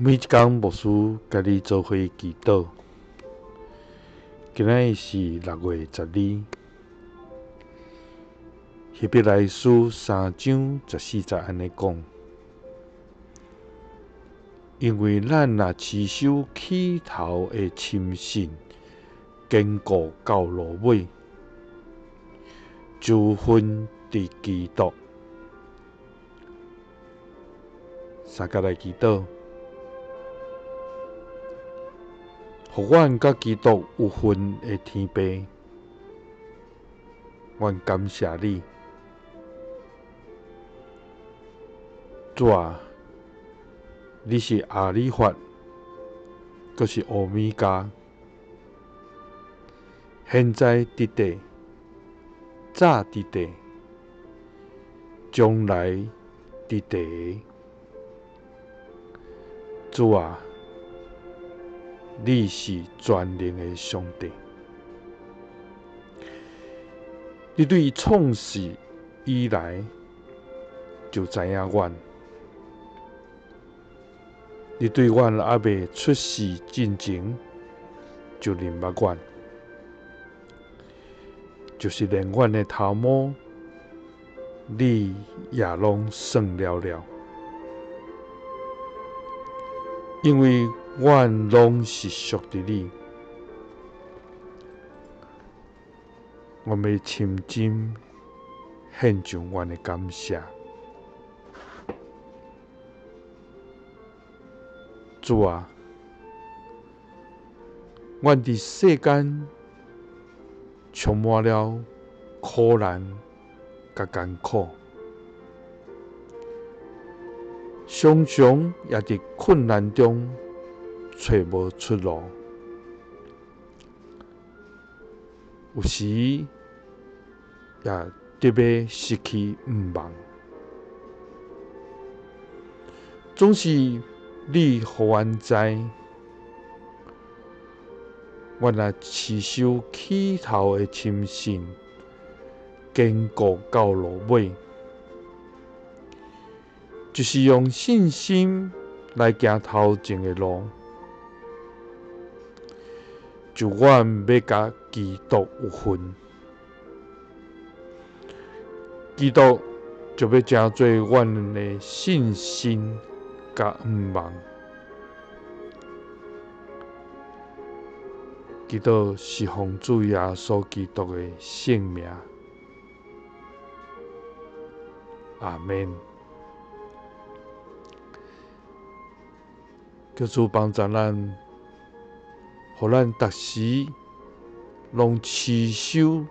每一工牧師佮你做伙祈禱。今仔日是6月12，希伯來書3章14節按呢講：因為咱若持守起頭的深信，堅固到落尾，就有份佇基督。相佮來祈禱。予阮佮基督有份的天父，阮感謝你，主啊，你是阿里法，閣是歐米伽，現在佇地，早佇地，將來佇地，主啊！你是全能的上帝，你對創世以來就知影阮，你對阮猶未出世進前就認捌阮，就是連阮的頭毛，你也攏算了了，因為阮攏是屬佇你，我欲深深獻上阮的感謝。主啊，阮佇世間充滿了苦難佮艱苦。常常也佇困難中揣無出路，有時也得欲失去向望。總是你予阮知，阮若持守起頭的深信，堅固到落尾。就是用信心來行頭前的路，就阮欲佮基督有份，基督就欲成做阮的信心佮向望。祈禱是奉主耶穌基督的聖名，阿們。求主幫助咱，予咱逐時攏持守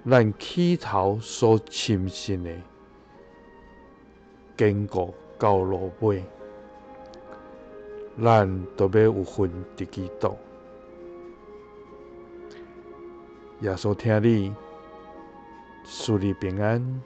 咱起頭所深信的，堅固到落尾，咱都欲有份佇基督。耶穌疼你，賜你平安。